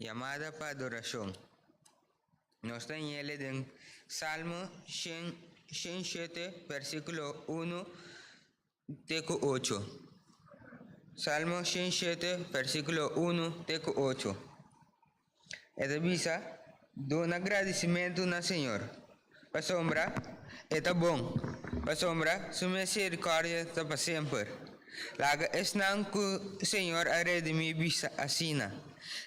Yamada pa adorashon. Nos ta ñele den Salmo 107, versíkulo 1 te ku 8. Salmo 107, versíkulo 1 te ku 8. E ta bisa, Duna gradisimentu na Señor, pasobra E ta bon, pasobra Su miserikòrdia ta pa semper. Laga esnan ku Señor a redimí bisa asina,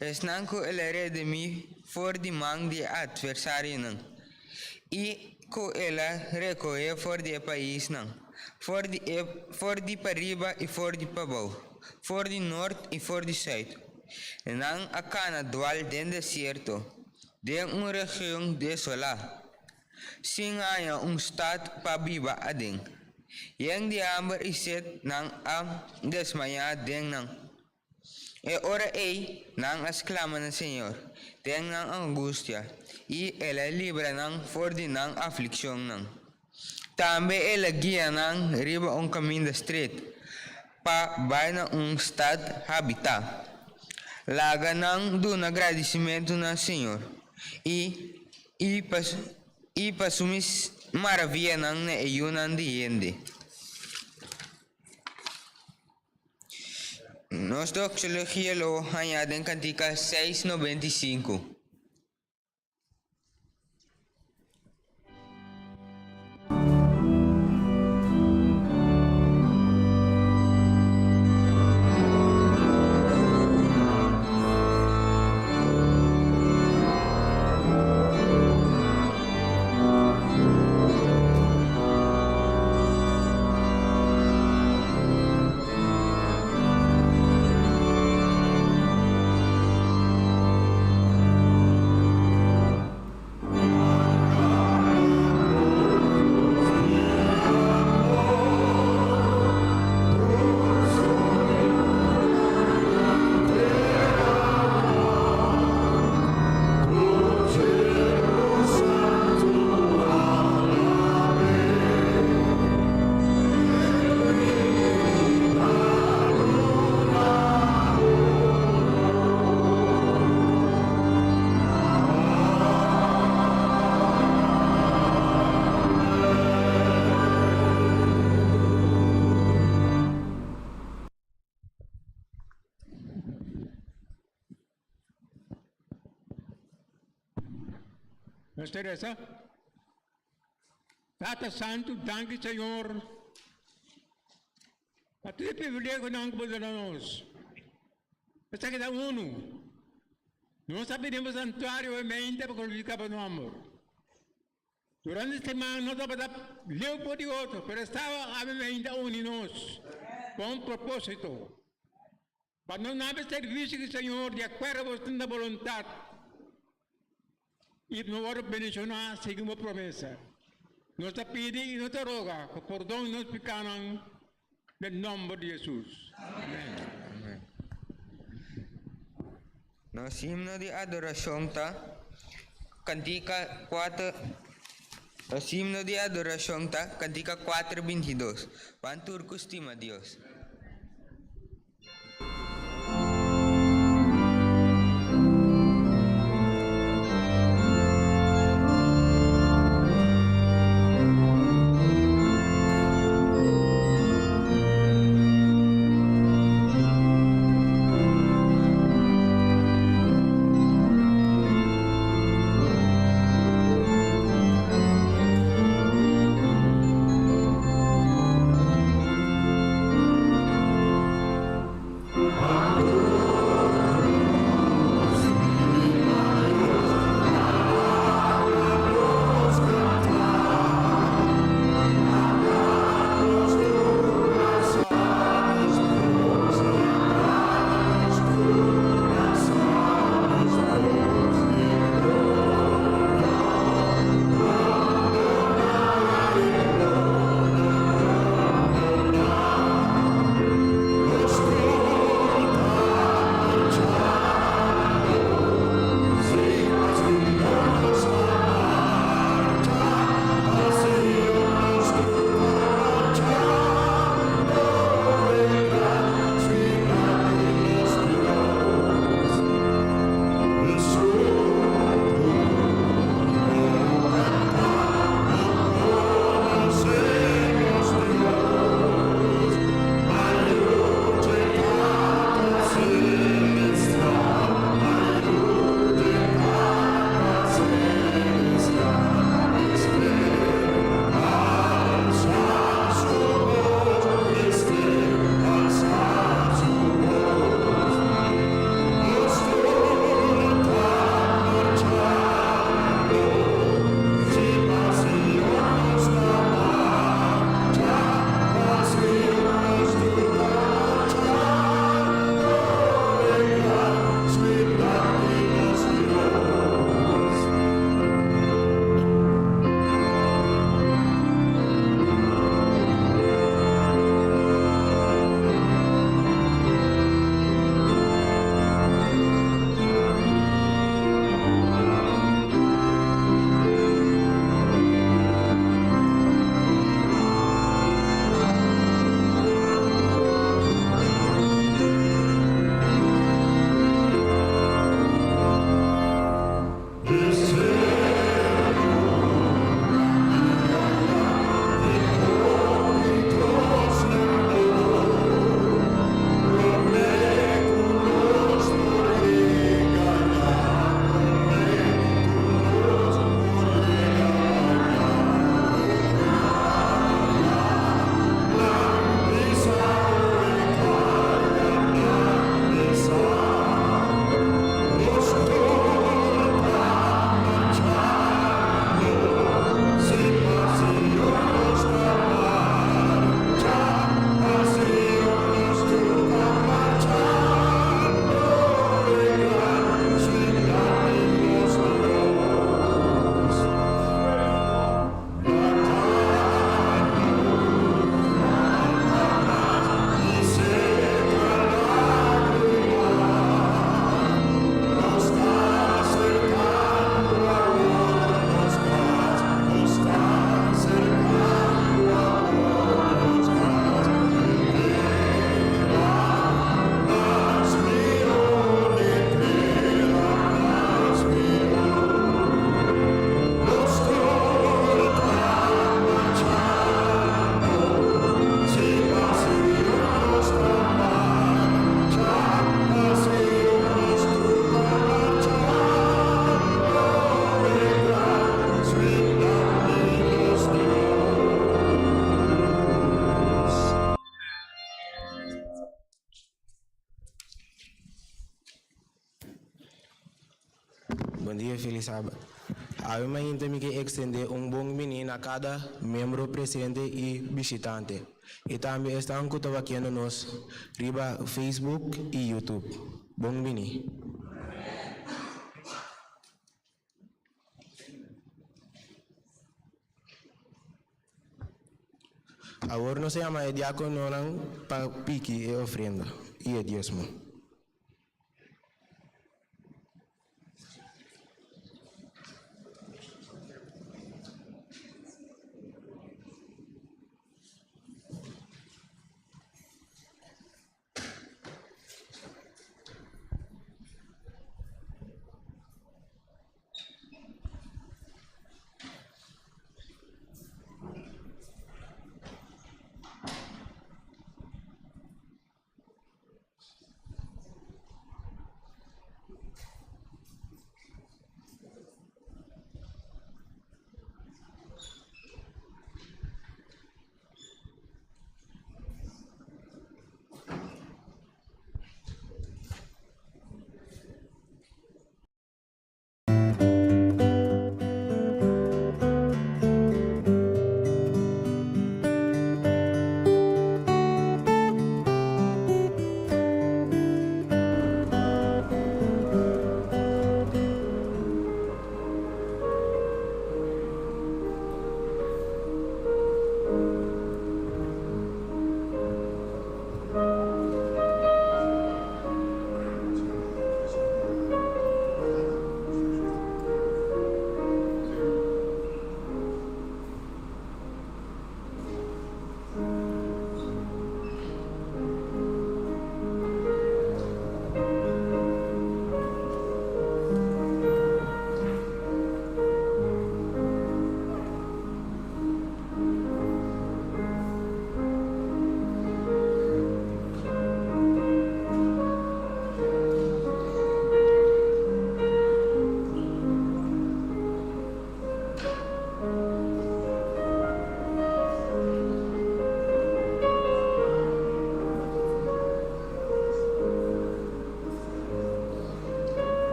esnan ku El a redimí for di man di e atversarionan, i ku El a rekohé for di e paisnan, for di e for di pariba i for di pabou, for di nort i for di sùit. Nan a kana dwal den desierto, den un region desolá, sin haña un stat pa biba aden. Yen di hamber i set nan a desmayá den nan. E ora ei nan a sklama na Señor den nan angustia, i El a libra nan for di nan aflikshonnan. Tambe El a guia nan riba un kaminda stret pa bai na un stat habitá. Laga nan duna gradisimentu na Señor i i pa i pa su maravianan na e yunan di hende. Nos doxologia lo haña den Kantika 695. Nos ta reza. Tata Santu, danki Señor pa tur e privilegionan ku bo duna nos. Esaki ta unu. Nos a bini bo santuario e mente pa glorifiká bo nòmber. Durante siman nos tabata leu for di otro, pero estaba awe mente a uni nos pa un propósito. Pa nos na habi servisio di Señor di akuerdo ku bo santa boluntat i no wòrdu bendishoná segun bo promesa. Nos ta pidi i nos ta roga pa pordon di nos pikanan den nòmber di Hesus. Amèn. Nos himno di adorashon ta Kantika kuater Nos himno di adorashon ta Kantika kuater 22. Ban tur ku stima Dios. Bon dia Felis Sabat. Awe mainta mi ke ekstendé un bon biní na kada miembro presente i bishitante, i tambe esnan ku ta wakiendo nos riba Facebook i YouTube. Bon biní. Awor nos a yama e diakononan pa piki e ofrenda i e diesmo.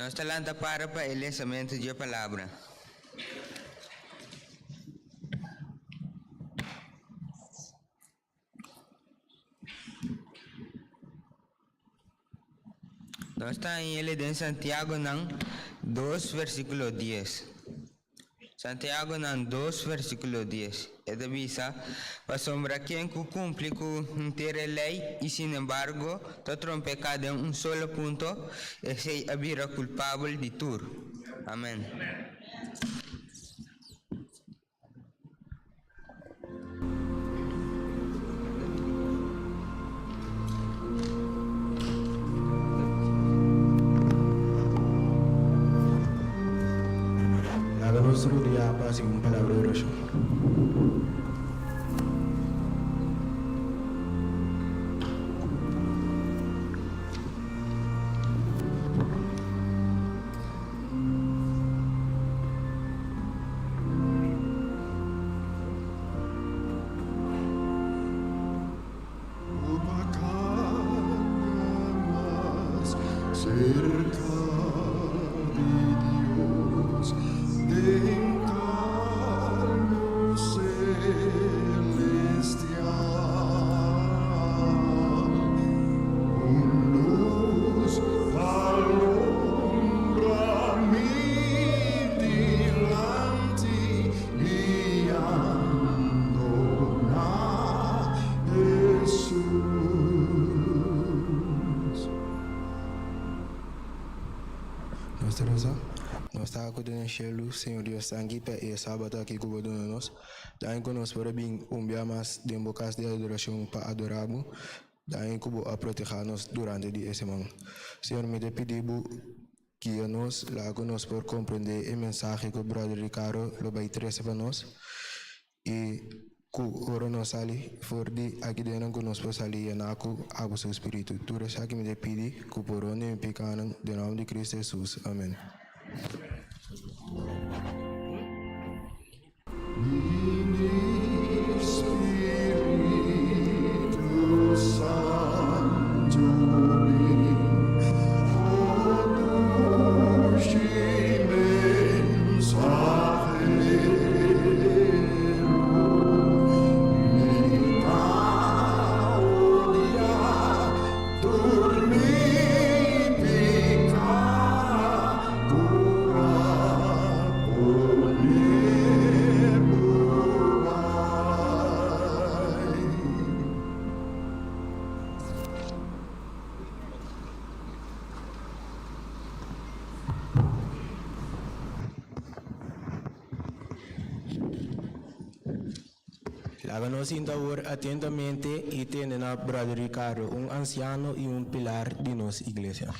Nos ta lanta para pa e lesamentu dje Palabra. Nos ta hañ'el den Santiagonan dos versíkulo dies. Santiagonan dos versíkulo dies. E ta bisa, Pasobra ken ku kumpli ku henter e lei i sinembargo ta trompeká den un solo punto, esei a bira kulpabel di tur. Amèn. Laga nos rudia pa hasi un palabra di orashon. Nos ta resa, Nos Tata ku ta den shelu, Señor Dios, danki pa e sabato aki ku bo duna nos. Danki ku nos por a bin un bia mas den bo kas di adorashon pa adorá bo. Danki ku bo a protehá nos durante di e siman. Señor, mi ta pidi bo guia nos, laga ku nos por komprendé e mensahe ku Bròder Ricardo lo bai trese pa nos i ku ora nos sali for di aki dennan ku nos por sali yená ku abo su spiritu. Tur esaki mi ta pidi ku por ronde mi pikanan den nòmber di Kristu Hesus. Amèn. Laga nos sinta awor atentamente i tende na Brother Ricardo, un ansiano i un pilar di nos iglesia.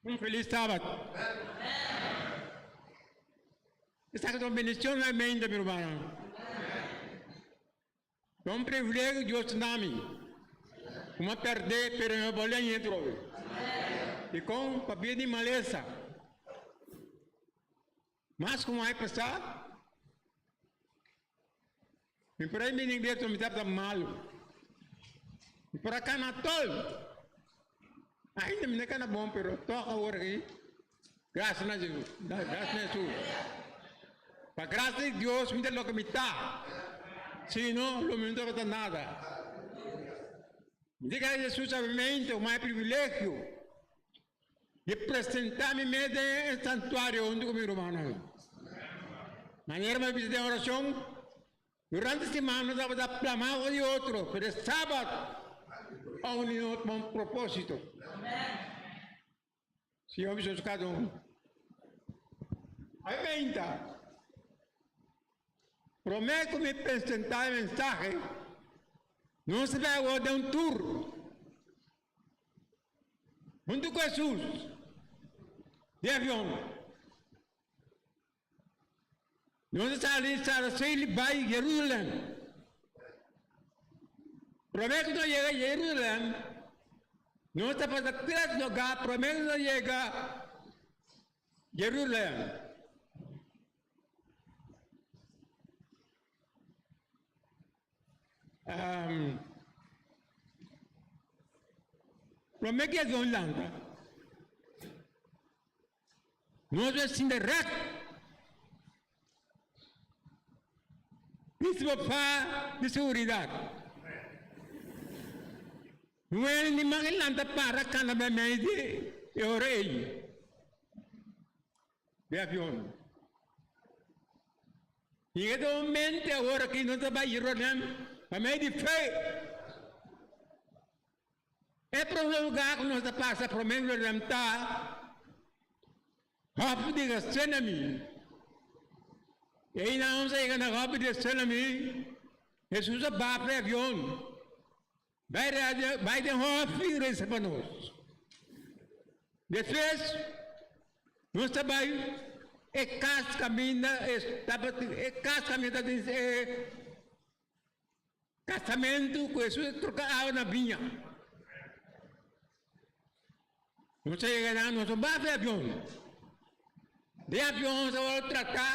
Un feliz Sabat. Esaki ta un bendicion nuevamente, mi rumannan. Ta un privilegio Dios ta na mi. Ku mi a pèrdè pero mi a bolbe hañ'é atrobe. Dikon? Pabia di malesa. Mas ku mai pasá, mi por a bini iglesia mi tabata malu. Mi por a kana tòl. Ainda mi no kana bon pero tòg awor aki grasia na Jesus, grasia na Jesus. Pa grasia di Dios mi ta loke mi ta, si no lo mi no tabata nada. Mi ta kere Jesus a mi mente ku mai privilegio. Di presentá mi mes den e santuario huntu ku mi rumannan. Manera mi a bisa den orashon, durante siman nos tabata plamá for di otro, pero e sabat a uni nos pa un propósito. Señor bisa nos kada un. Ai meinta, promé ku mi presentá e mensahe, nos ta bai awor den un tur. Huntu ku Hesus di avion, nos a sali Saraceli bai Jerusalem. Promé ku nos yega Jerusalem, nos ta pasa tres lugá promé ku nos yega Jerusalem. Promé ku avion lanta, nos a sinta rèk. Bisti bo fa di seguridat. Nuel ni man e lanta para kana meimei di e ora ei di avion. I e ta un mente awor aki no ta bai Jerusalem pa medio di fe. E prome lugar ku nos ta pasa prome Jerusalem ta Hof di Getsemani. I einan nos a yega na Hof di Getsemani, Jesus a baha for e avion, bai bai den hof i resa pa nos. Despues nos ta bai e kas kaminda e tabatin e kas kaminda tabatin e kasamentu ku Hesus a troka awa na biña. Nos a yega nan, nos a baha di avion. Den avion nos a wòrdu tratá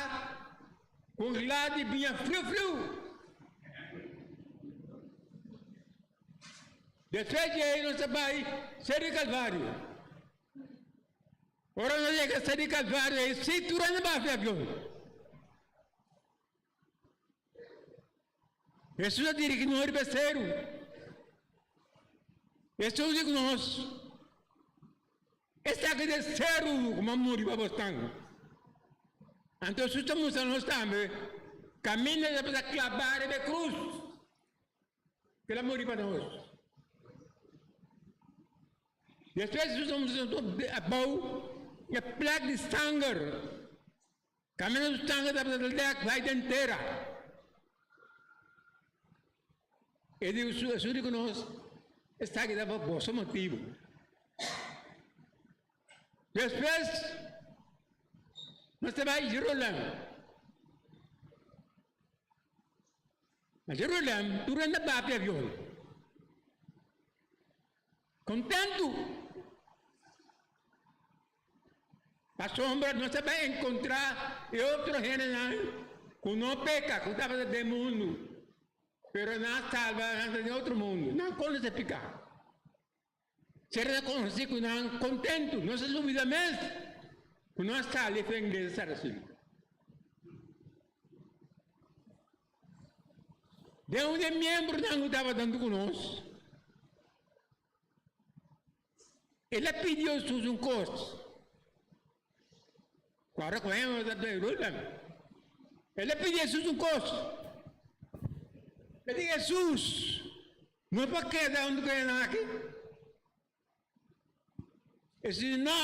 ku un glas di biña friu friu. Despues di ei nos a bai Seru di Kalvario. Ora nos a yega Seru di Kalvario ei si tur hende baha di avion. Hesus a dirigi nos riba e seru. Hesus di ku nos, Esaki ta e seru ku mi a muri pa bosnan. Anto Hesus ta mustra nos tambe kaminda ta pasa klabá riba e krus. El a muri pa nos. Despues Hesus a mustra nos abou e plak di sanger. Kaminda su sanger tabata lèk bai den tera. E di esun di ku nos, Esaki ta pa boso motibu. Despues nos ta bai Jerusalem. Na Jerusalem tur hende a papia avion. Kontentu! Pasobra nos ta bai enkontrá e otro hendenan ku no peka, ku tabata den mundu, pero nan a salba, nan ta den otro mundu. Nan konosé piká. Ser ta konosí ku nan kontentu. Nos a lubida mes ku nos a sali fen den Saracino. Den un di e miembronan ku tabata huntu ku nos, el a pidi Hesus un kos. Ku ora ku hende ta pregunta, el a pidi Hesus un kos. El a di, Hesus, no por keda huntu ku esnan aki? Hesus di, No,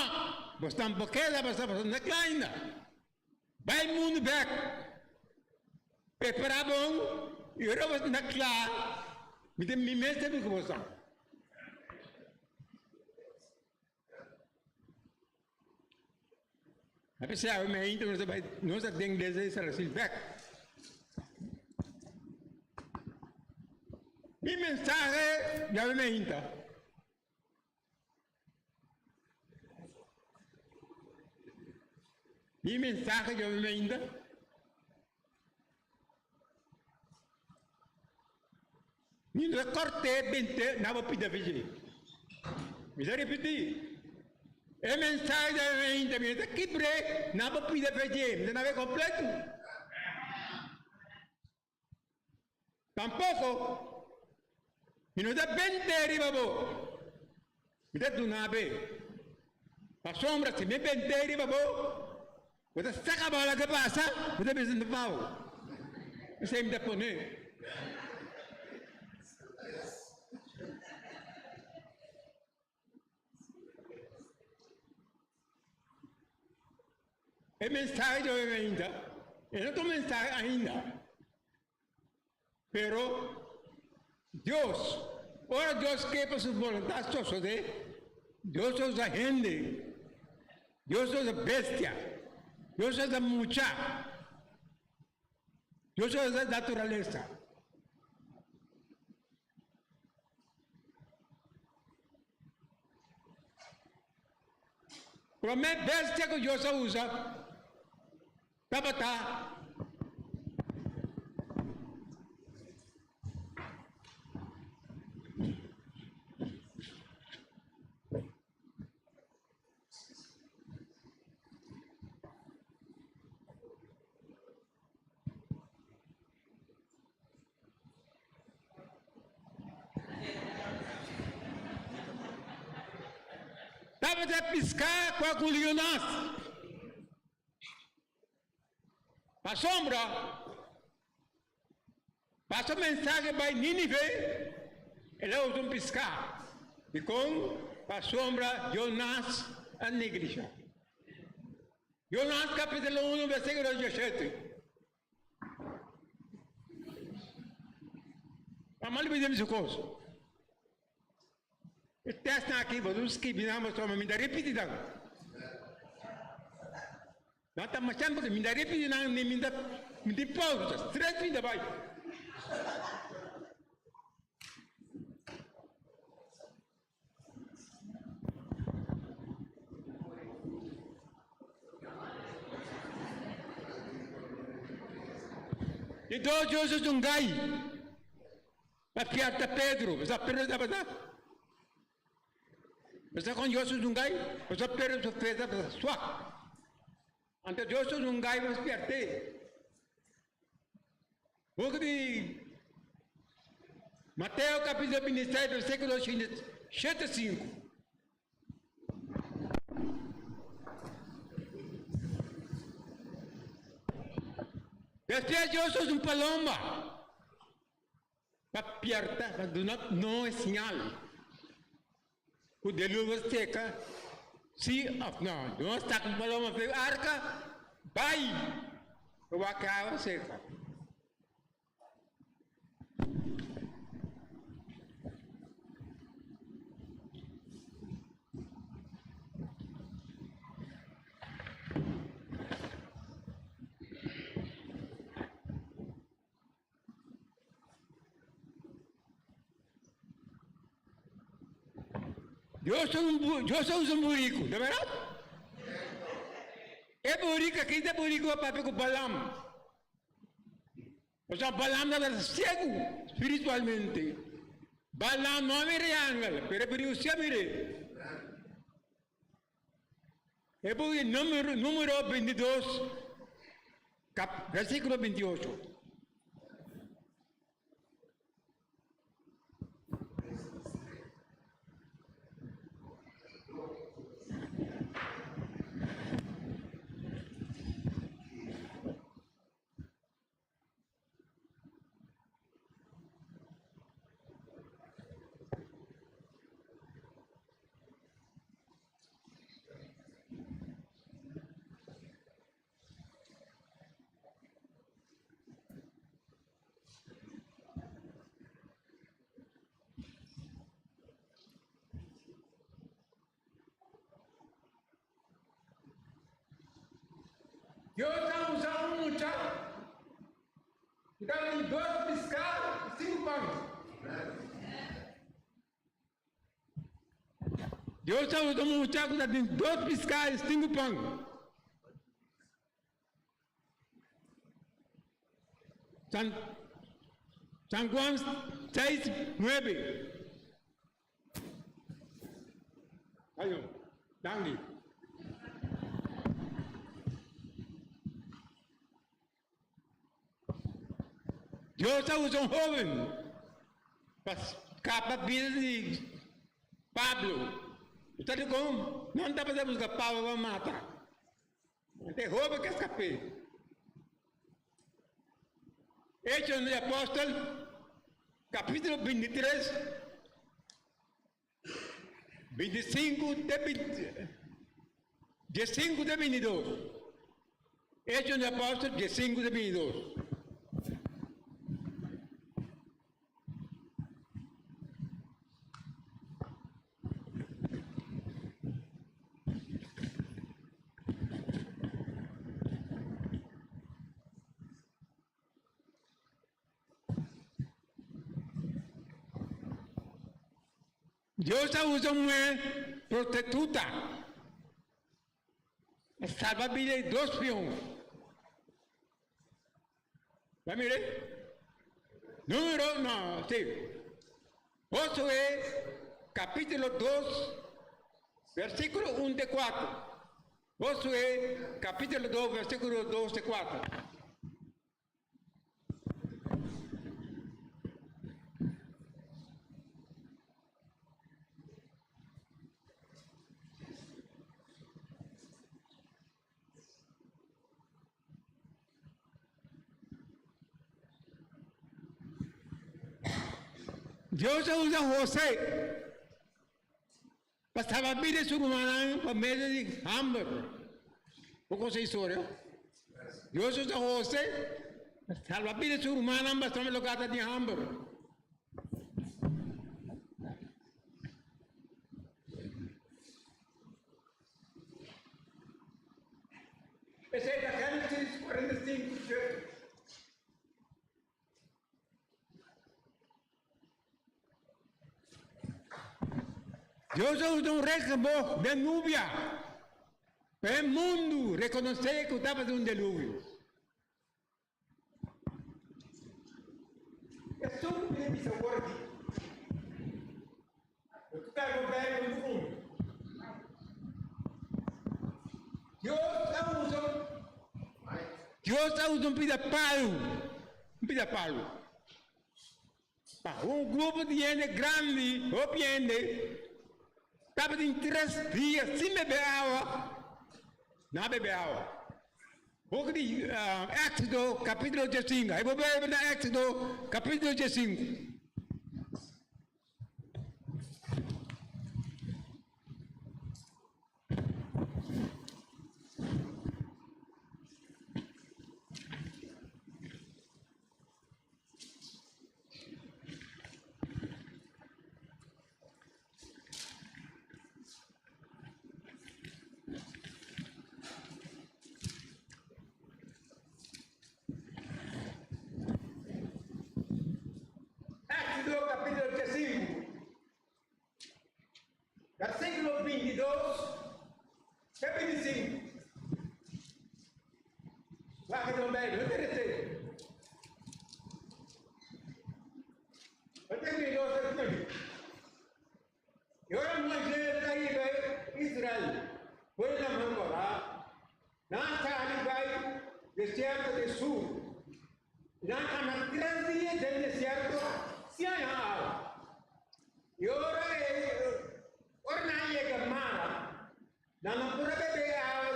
bos tampoco keda, pasobra boso no ta kla ainda. Bai mundu bek, prepara bon, i ora boso ta kla, mi ta mi mes ta bin ku boso. A pesar mi ainda nos ta bai, nos ta den iglesia di Saracil bek. Mi mensahe djawe mi ainda. Mi mensahe djawe mi ainda. Mi no ta kort'é bent'é na bo pida fish'é. Mi ta ripití, e mensahe djawe mi ainda mi no ta kibr'é na bo pida fish'é, mi ta nab'é kompletu. Tampoko mi no ta bent'é riba bo, mi ta dunab'é. Pasobra si mi bent'é riba bo, bo ta saka bala ke pasa, bo ta bisa no pa bo. Esei mi ta pone. E mensahe djobe mi ainda, e no ta un mensahe ainda. Pero Dios, ora Dios ke pa su boluntat sosodé, Dios ta usa hende, Dios ta usa bestia, Dios ta usa mucha, Dios ta usa naturalesa. Promé bestia ku Dios a usa tabata Tabata piská ku a guli Jonas. Pasobra, pasa mensahe bai Nínive, el a usa un piská. Dikon? Pasobra Jonas a neglishá. Jonas kapítulo unu versíkulo diesshete. Mama lo bida su kos. E tèstnan aki bo no skibi nan pasobra mi ta ripiti nan. Nan ta masha porque mi ta ripiti nan ni mi ta mi tin pausa, straight mi ta bai. Di dos Joseph un gai pa fiarta Pedro. Bo sa Pedro tabata? Bo sa kon Joseph un gai? Bo sa Pedro su fe tabata swak. Anto Joseph un gai pa fiart'é. Buku di Mateo kapítulo 26 versíkulo 75. Despues Dios usa un palomba pa pierta, pa duna Noe siñal ku diluvio seka, si òf no. Dios saka un palomba for di arka. Bai, bo wak awa seka. Dios ta un Dios ta usa un buriku, ta berdad? E buriku aki ta buriku a papia ku Balaam. Osea Balaam tabata siegu spiritualmente. Balaam no a mira e angel, pero e buriku si a mir'é. E buki di Número, Número 22, kap, versíkulo 28. Dios ta usa un mucha ku tabatin dos piská i sinku pan. Dios ta usa un mucha ku tabatin dos piská i sinku pan. San, San Juan 6, 9. Ayo, danki. Dios a usa un hoben pa skapa bida di Pablo. Bo sa dikon? Nan tabata buska Pablo pa mata. E hoben ke skap'é. Hechos di Apòstel, kapítulo 23, 25 te 15 te 22. Hechos di Apòstel, 15 te 22. Dios a usa un muhé prostituta pa salba bida di dos pion. Bo a mira? Número, no, sí. Josué, capítulo 2, versículo 1 te 4. Josué, capítulo 2, versículo 2 te 4. Dios a usa José pa salba bida di su rumannan pa medio di hamber. Bo conoce e historia? Dios a usa José pa salba bida di su rumannan pasobra loke ta tin hamber. Esei ta Génesis 45, 18. Dios a usa un regenboog den nubia pa e mundu rekonosé ku tabata un deluvio. Esun ku mi bisa awor aki, lo ta karga un Beibel ku mi. Dios a usa un Dios a usa un pida palu, un pida palu, pa un grupo di hende grandi, hopi hende, tabatin tres dia sin bebe awa, nan a bebe awa. Boek di Éxodo, capítulo diesinku. Ahí bo bebe na Éxodo, capítulo diesinku. 22 te 25. Wak den Bijbel, no ta resé. Mateo 22 te 25. I ora Moisés a hiba Israel for di Laman Kòrá, nan a sali bai desierto di Sur. I nan a kana tres dia den desierto sin haña awa. I ora e ora nan a yega Mara, nan no por a bebe e awa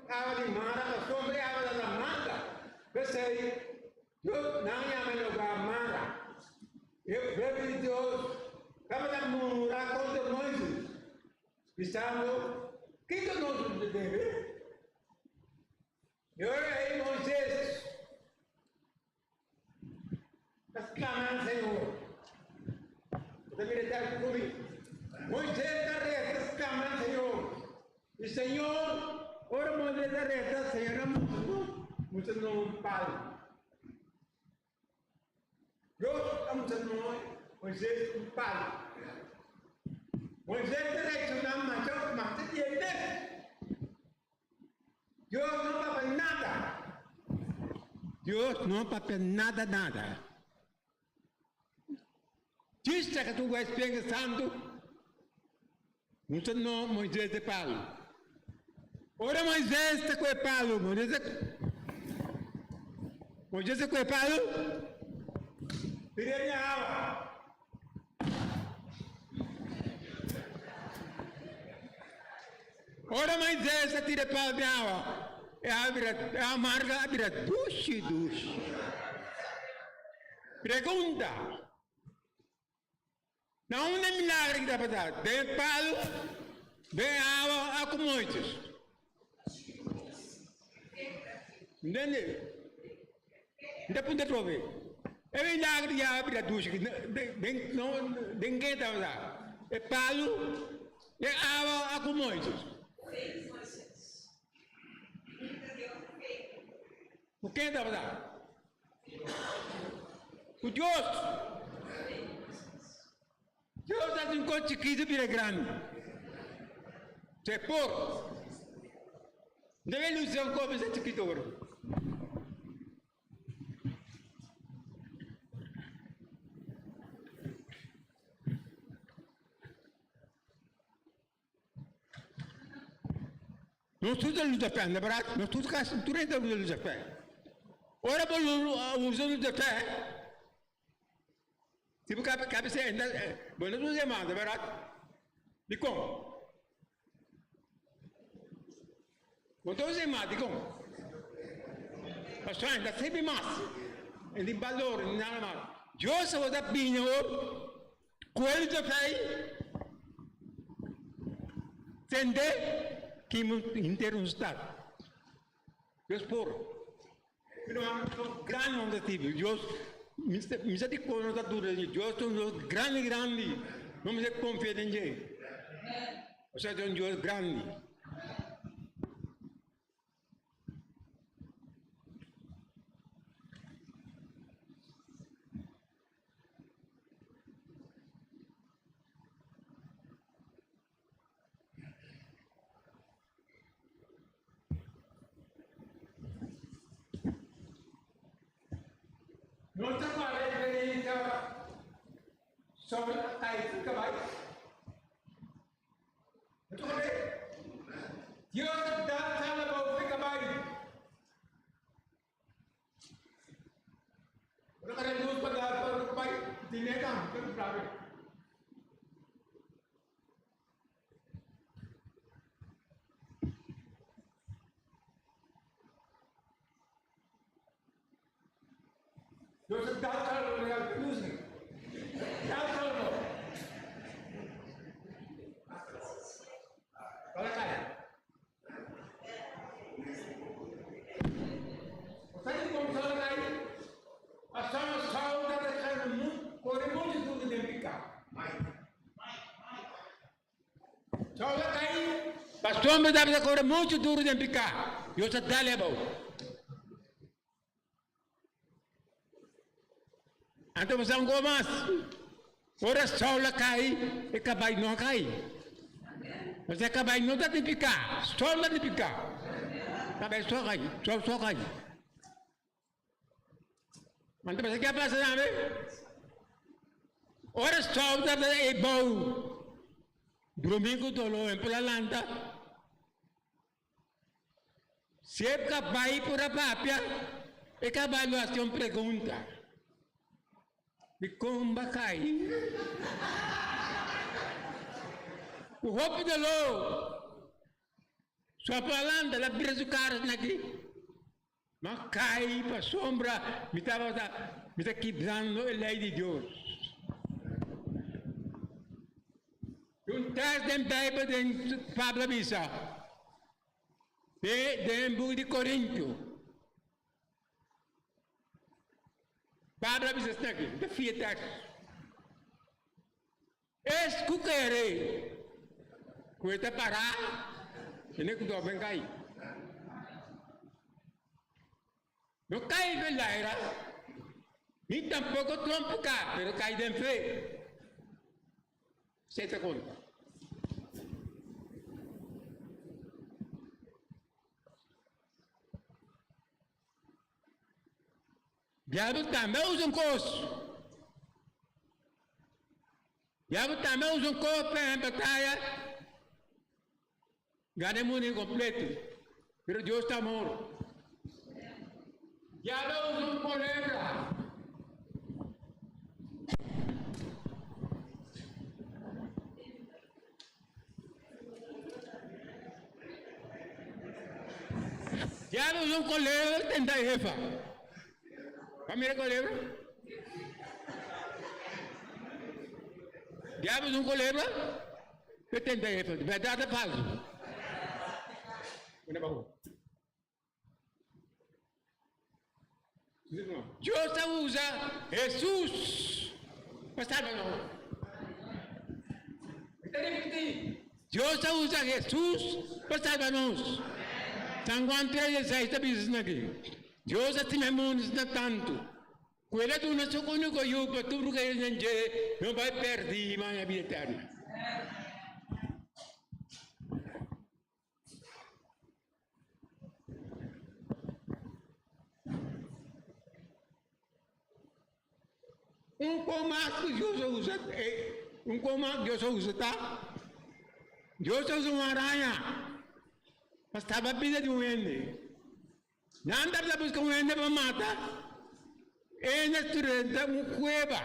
awa di Mara pasobra e awa tabata marga. P'esei, Dios nan a yama e lugar Mara. E pueblo di Dios tabata murmurá kontra Moises, bisando, Kiko nos ta debe? E ora ei Moises ta sklama al Señor. Bo ta mira tal ku mi? Moises ta resa sklama al Señor. I Señor, ora Moises a resa, Señor a mustra no un palu. Dios a mustra Moises un palu. Moises ta reakshoná masha masha bien mes. Dios no papia nada. Dios no papia nada nada. Djis ta ku e Spiritu Santu mustra no Moises e palu. Ora Moises ta ku e palu, Moises ta Moises ta ku e palu, bira den awa. Ora Moises a tira e palu den awa, e awa bira, e awa marga a bira dushi dushi. Pregunta, Na unda e milagre ki ta pasa? Den e palu, den e awa o ku Moises? Ntende? N ta punta atrobe. E milagre di awa bira dushi den ke ta pasa? E palu, den awa o ku Moises? Ku ken ta pasa? Ku Dios. Dios hasi un kos chikitu bira grandi. Se por. Debe lusa un kos bisa chikitu ora. Nos tur ta lusa fe, na berdad, nos tur kasi tur hende ta usa lusa fe. Ora bo usa lusa fe, si bo kabe kabe se bo no ta usa mas, na berdad. Dikon? Bo ta usa mas, dikon? Pasobra e ta sirbi mas, e tin balor, nada mas. Dios a ta bini awor. Ku e lucha fe ei, tende ki henter un stat. Dios por. Pero grandi nos ta sirbi. Dios, mi sa dikon nos ta duda den dje. Dios ta un Dios grandi grandi. Nos mester konfia den dje. Osea ta un Dios grandi. No ta cual experiencia sobre a cabai. Dios a da sala bou fe cabai. Ora kare luz pa dar pa cabai, dine tam, ke problema. Dios a da sala bou luz. Da sala bou. Para kai. Bo sa dikon sal kai? Pasobra sal ta deha kore multitud den piká. Sal ta kai pasobra ta bisa kore multitud den piká. Dios ta dal abou. Anto bo sa un kos mas, ora sol a kai, e kabai no a kai. Pasobra kabai no ta di piká, sol ta di piká. Kabai so kai, sol so kai. Anto pasobra ke a pasa tambe? Ora sol ta e bou, drumí ku doló en por a lanta. Si e kabai por a papia, e kabai lo hasi un pregunta. Dikon bo a kai? Ku hopi doló, su por a lanta, el a bira su kara asina aki. Mi a kai pasobra mi tabata mi ta kibrando e lei di Dios. Un tèks den Beibel den Pablo a bisa den buki di Korintio. Pablo a bisa esaki, mi ta fia e tèks. Es ku kere ku e ta pará, tene ku dòben kai. No kai den laira, ni tampoko trompiká, pero kai den fe. Esei ta konta. Diabel tambe a usa un kos. Diabel tambe a usa un kos pa e bataya gana e mundu inkompleto. Pero Dios ta amor. Diabel a usa un kolebra. Diabel usa un kolebra tenta Eva. Bo a mira kolebra? Diabel usa un kolebra pa tenta Eva. Bèrdat òf falsu? Dios a usa Hesus pa salba nos. Mi ta ripití, Dios a usa Hesus pa salba nos. San Juan 3:16 ta bisa asina aki, Dios a stima e mundu asina tantu, ku el a duna su úniko Yu pa tur ku kere den dje no bai pèrdí, ma haña bida eterno. Un kon mas ku Dios a usa, un kon mas Dios a usa ta, Dios a usa un araña pa salba bida di un hende. Nan tabata buska un hende pa mata, e hende a drenta un kueba.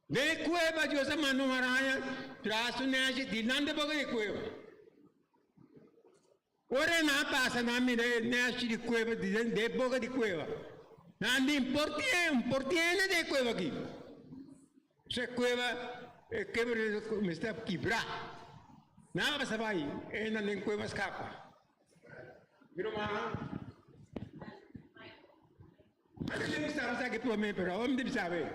Den e kueba Dios a manda un araña tras su nèshi dilanti boka di e kueba. Ora nan a pasa nan a mira e nèshi di kueba den e boka di kueba. Nan di, Por tin, por tin hende den e kueba aki? So e kueba, e kueba mester a kibrá. Nan a pasa bai, e hendenan den kueba a skapa. Mi rumannan, antes mi staba esaki promé, pero awor mi debe sabe.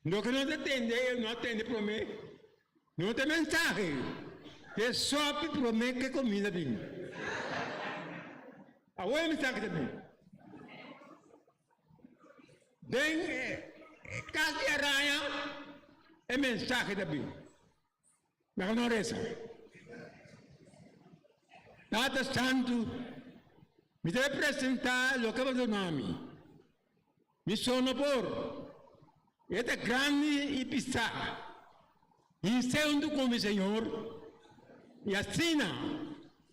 Loke no ta tende, e no a tende promé. No ta mensahe, e sopi promé ke komida bin. Awor e mensahe ta bin. Den e kas di araña e mensahe ta bin. Laga nos resa. Tata Santu, mi ta presentá loke bo duna mi. Mi so no por. E ta grandi i pisá. Hins'é huntu ku mi, Señor. I asina,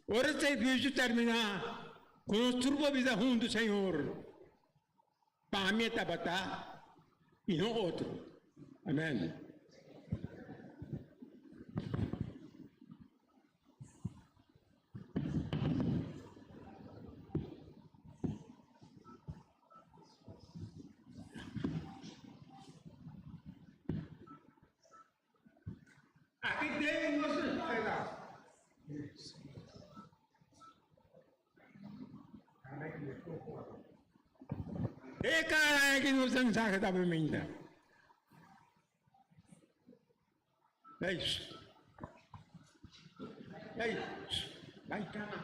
ora e servisio terminá, ku nos tur por bisa huntu, Señor, pa mi e tabata i no otro. Amèn. Aki den nos escuela. E cara aki nos mensahe ta biminda. Ei, ei, bai cama.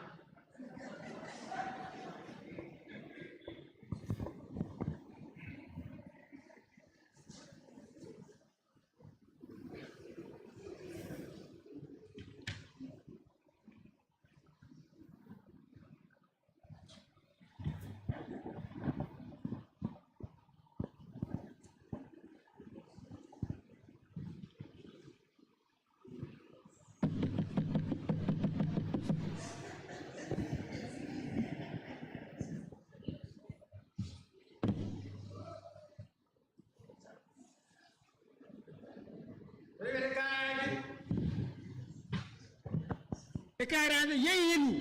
E cara yen ilu.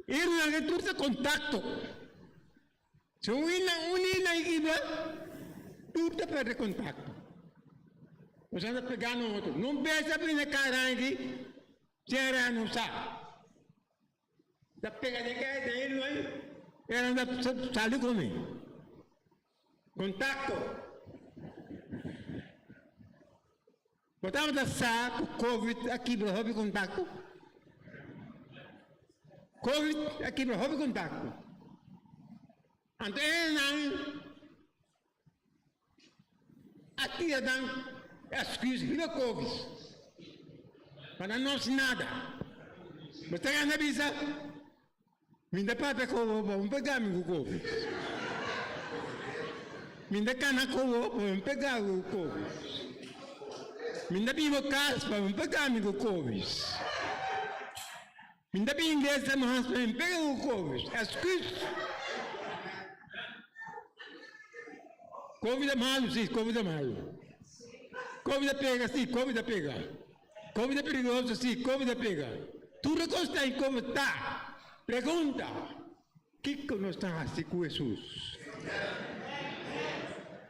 Ilu nan tur ta contacto. Si un ina un ina kibra, tur ta perde contacto. Nos anda pegando otro. No besa bina cara aki, sera no sa. Ta pega den kai den ilu ahí, era anda sali come. Contacto. Bo tabata sa ku Covid a kibra hopi kontakto? Covid a kibra hopi kontakto. Anto enan a tira nan excuse riba Covid, ma nan no hasi nada. Bo ta gana bisa, Mi ta papia ku bo pa bo pega mi ku Covid. Mi ta kana ku bo pa bo pega mi ku Covid. Mi ta biba kas pa bo pega mi ku Covid. Mi ta bin iglesia mas pa mi pega ku Covid. Excuse. Covid ta malu si, Covid ta malu. Covid ta pega si, Covid ta pega. Covid ta peligroso? Si, Covid ta pega. Tur e kos ta i Covid ta. Pregunta, Kiko nos ta hasi ku Hesus?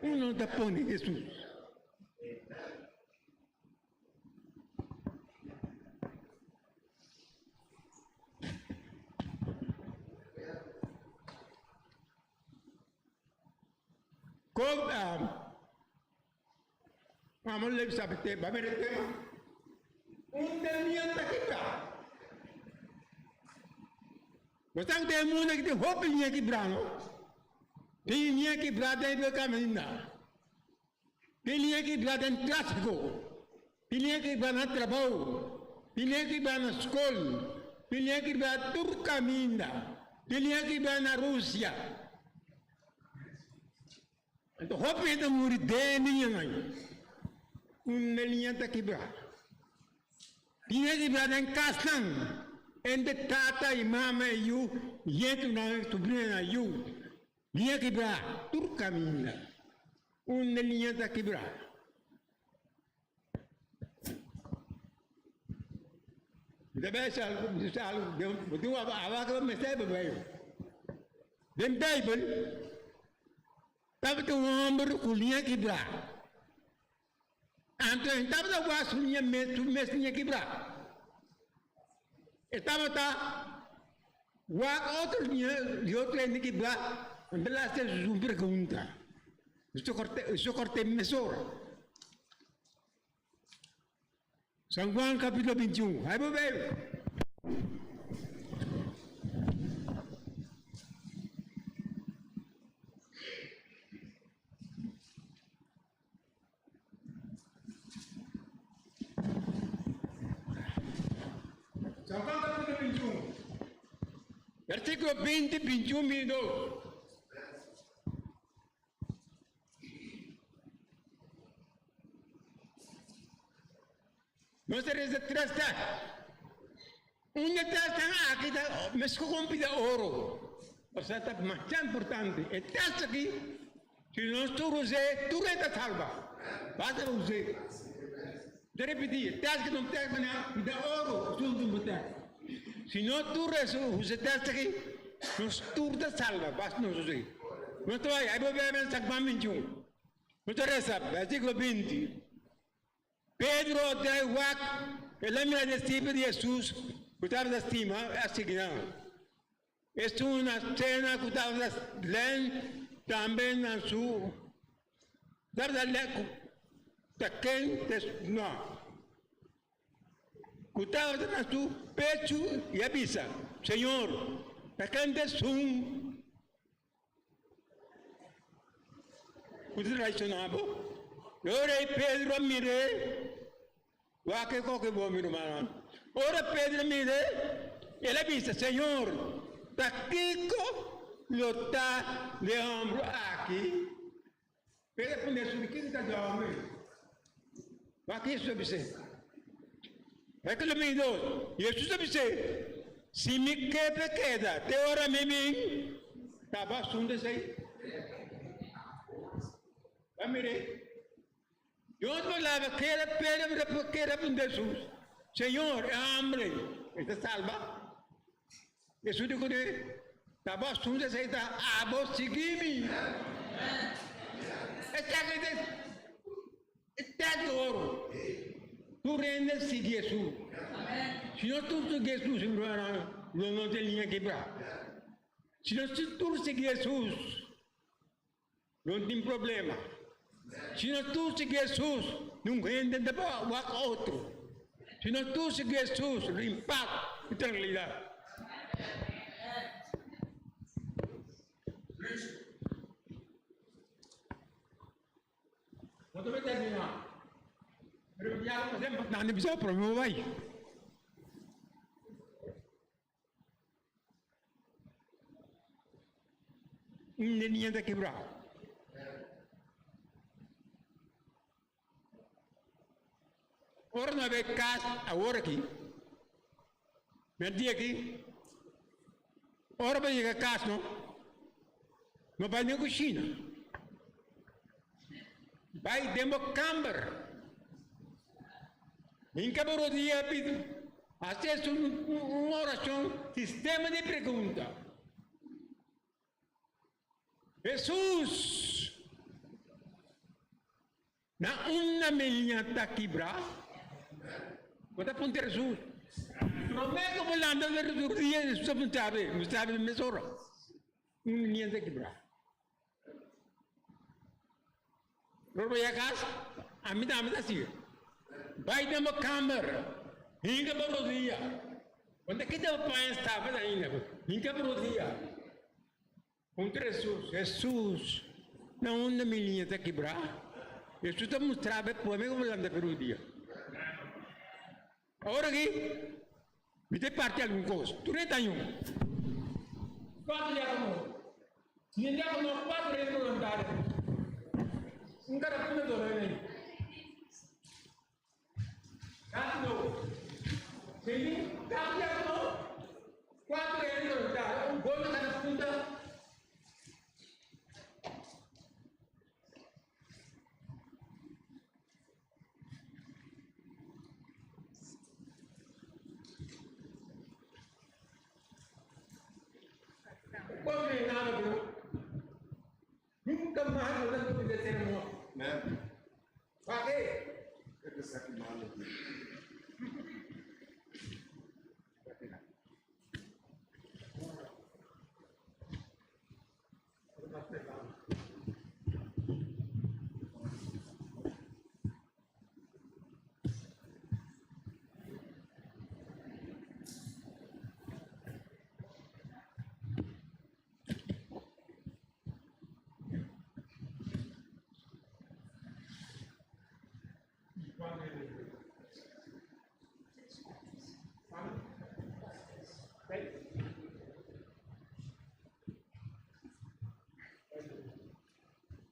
Unda nos ta pone Hesus? Covid, Vamos a sabe te, va a ver el tema. Un termina ta kibra. Bo sabe den mundo aki tin hopi liña kibra no. Tin liña kibra den e caminda. Tin liña kibra den tráfico. Tin liña kibra na trabou. Tin liña kibra na skol. Tin liña kibra tur caminda. Tin liña kibra na Rusia. Anto hopi hende a muri den e liñanan. Un e liña ta kibrá. Liña kibrá den kasnan entre tata i mama i yu, ñetunan, subrinanan, yu. Liña kibrá tur kaminda. Un e liña ta kibrá. Mi ta bisa algu, mi ta bisa algu, bo tin wak awak lo mester bo bay. Den Bijbel tabata un homber ku liña kibrá. Anto e tabata wak su liña mes, su mes liña kibrá. E tabata wak otro liña di otro hende kibrá, anto el a hasi Jesús un pregunta. Eso corte mesora. San Juan capítulo 21. Ahí bo bebe. San Juan capítulo 21. Versículo 20, 21, 22. Nos ta reza tres tek. Un di e tèstnan aki ta meskos ku un pida oro, osea ta masha importante. E tèst aki, si nos tur us'é, tur hende ta salba. Basta pa us'é. Mi ta ripití, e tèst aki ta un tèst manera pida oro, esun ta un tèst. Si nos tur usa e tèst aki, nos tur ta salba, basta nos us'é. Nos ta bai, ai bo bebe na San Juan 21. Nos ta resa, versíkulo 20. Pedro a drai wak, el a mira disipel di Hesus ku tabata stima a sigui nan. Esun na sena ku tabata len tambe na su tabata len ku ta ken te no ku tabata na su pechu i a bisa, Señor, ta ken ta esun Ku ta traishoná bo? E ora ei Pedro a mir'é, Wak e koke bo, mi rumannan. Ora Pedro a mir'é, el a bisa, Señor, pakiko lo ta di e hòmber aki? Pedro a puntra Hesus, Kiko ta di hòmber? Wak Hesus a bis'é. Versíkulo 22, Hesus a bis'é, Si mi ke p'e keda te ora mi bin, ta bo asuntu esei. Bo a mir'é? Dios palabra keda Pedro keda puntra Hesus, Señor, e hambre e ta salba? Hesus di kuné, Ta bo asuntu esei ta, abo sigui mi. Esaki ta e tèt di oro. Tur hende sigui Hesus. Si nos tur sigui Hesus, lo no tin liña kibrá. Si nos tur sigui Hesus, No tin problema. Si nos tur sigui Hesus, nun hende ta por wak otro. Si nos tur sigui Hesus, lo tin pas i trankilidat. No ta terminá. Pero ya lo pasé, nan bisa, pero mi bai. Un niña ta quebrá. Ora no bay cas awor aki, merdia aki, ora bo yega cas no, no bay den cushina, bay den bo camber. Hinka bo rodia pidi hasi Hesus un orashon sistema di pregunta. Hesus, na unda mi liña ta kibra? Bo ta puntra Hesus. Prome ku bo lanta di rodia, Hesus ta puntra bo, bo sabi mesora unda mi liña ta kibra. Lor bo yega kas, ami tambe ta sigue. Bai den bo kamer, hinka bo rodia. Bo no ta kita bo paña staba ainda, hinka bo rodia. Puntra Hesus, Hesus, na unda mi liña ta kibrá? Hesus ta mustra bo e prome ku bo lanta pe rodia. Awor aki, mi ta parti algun kos. Tur e ta yun. Kuater diakono. Ni diakono kuater hende boluntario. Un kada punda dor hende. Kasi no. Sinti, kada diakono, kuater hende boluntario. Un gol na kada punta. Nunca mais nós vamos poder ser morto. Né? Pa quê? Eu pensar que mal aqui.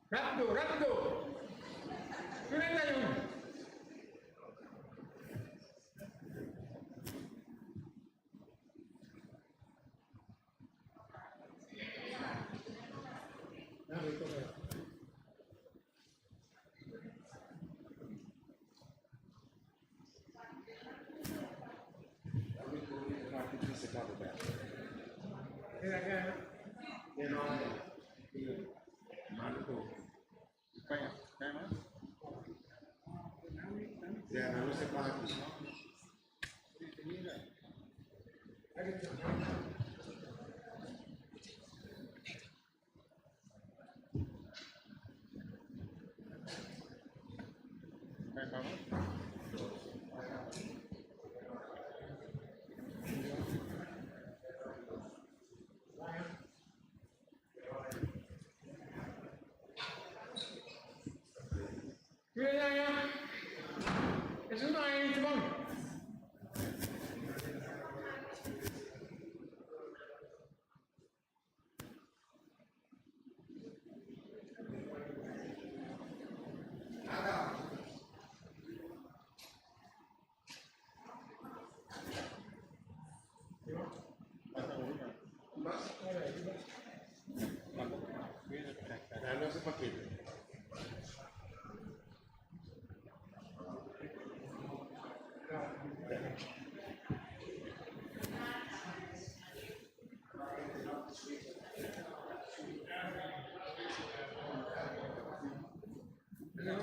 Rápido, rápido. 31. Nan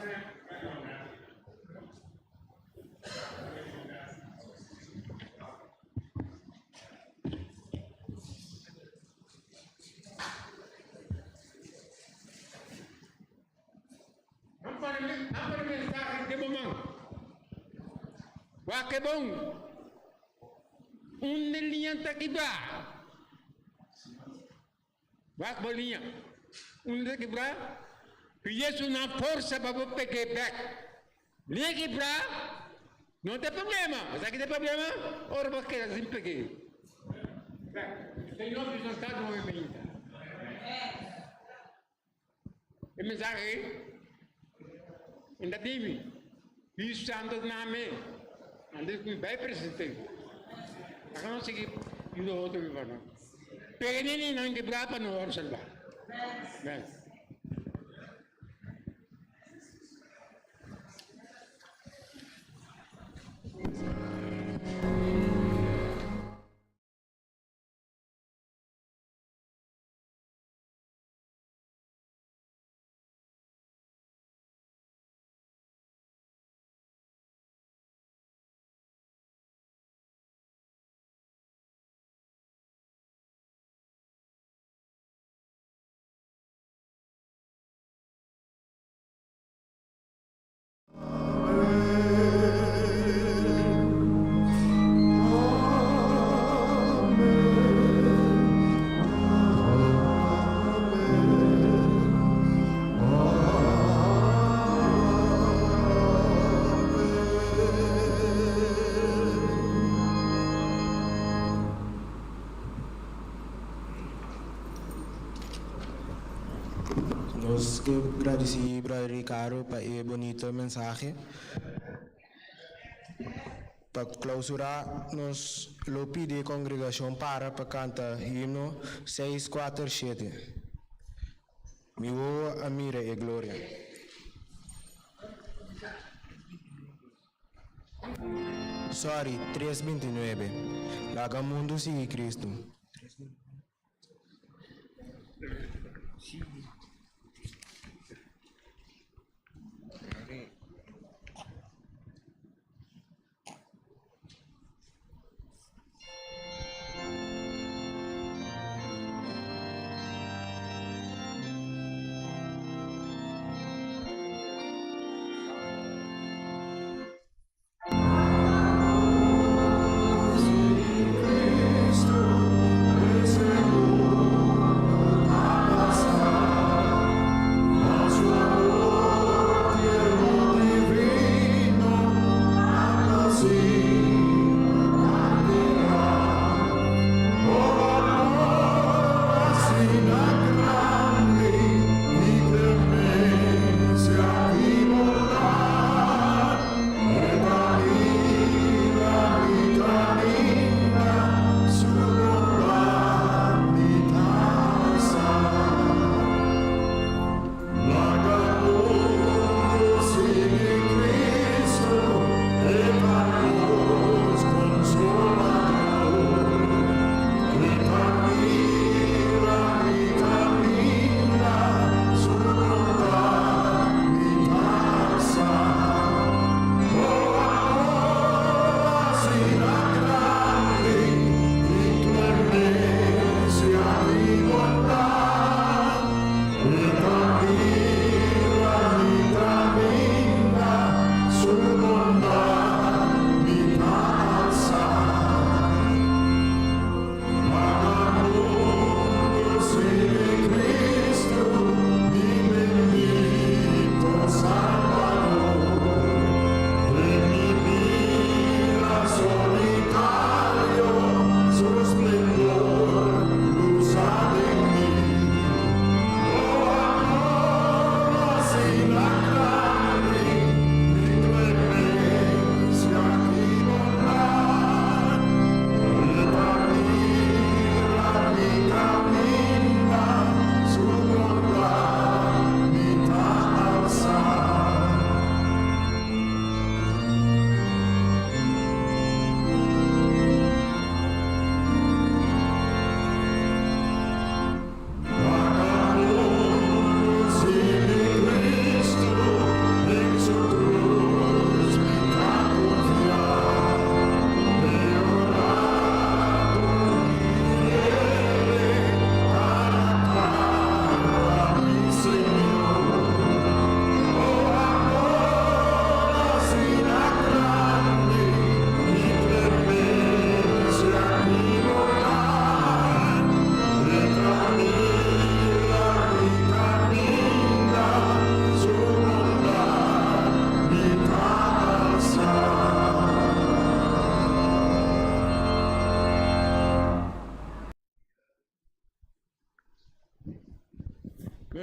pone mensahe den bo man. Wak e bon. Unda e liña ta kibrá? Wak bo liña. Unda ta kibrá? Pidi Hesus nan forsa pa bo pek'é bèk. Liña kibrá no ta e problema. Bo sa ki ta e problema? Ora bo keda sin pek'é bèk. Señor bisa nos ta nuevamente. E mensahe ei ta dimi, Spiritu Santo na mi, antes ku mi bai present'é. Aka nos sigui yuda otro biba no. Pega nini nan kebrá pa no wòrdu salbá. Amen. Nos ke gradisí Brother Ricardo pa e bonito mensahe. Pa klausurá nos lo pidi e kongregashon para pa kanta himno seis kuater shete, Mi wowo a mira e gloria. Sorry, tres bintinuebe, Laga mundu sigui Kristu.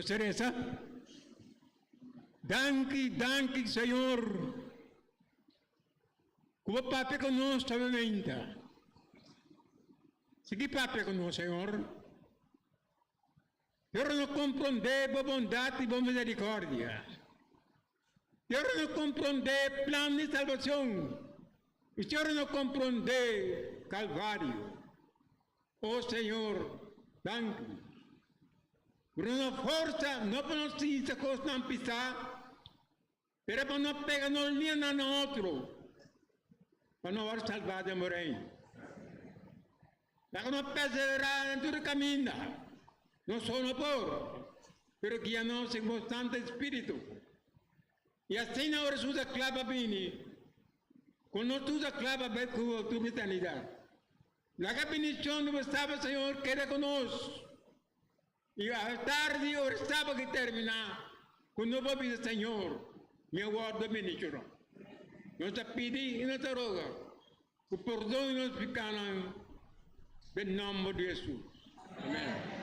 Nos ta resa. Danki, danki, Señor, ku bo papia ku nos ta bementa. Sigui papia ku nos, Señor. Pero no komprondé bo bondat i bo miserikòrdia. Pero no komprondé plan di salbashon i pero no komprondé Kalvario. O Señor, danki. Duna nos forsa no pa nos sinta kosnan pisá, pero pa no pega nos lianan na otro, pa nos wòrdu salbá den bo Reino. Laga nos perseverá den tur e kaminda. Nos so no por, pero guia nos segun bo Santu Spiritu. I asina ora su ta kla pa bini, ku nos tur ta kla pa bai ku bo tur eternidat. Laga bendicion di bo Saba, Señor, keda cu nos. Y a tardi ora e Saba ki termina, cu nos por bisa, Señor, mi a wordo bendiciona. Nos ta pidi y nos ta roga cu pordon di nos picanan den nomber di Jesus. Amen.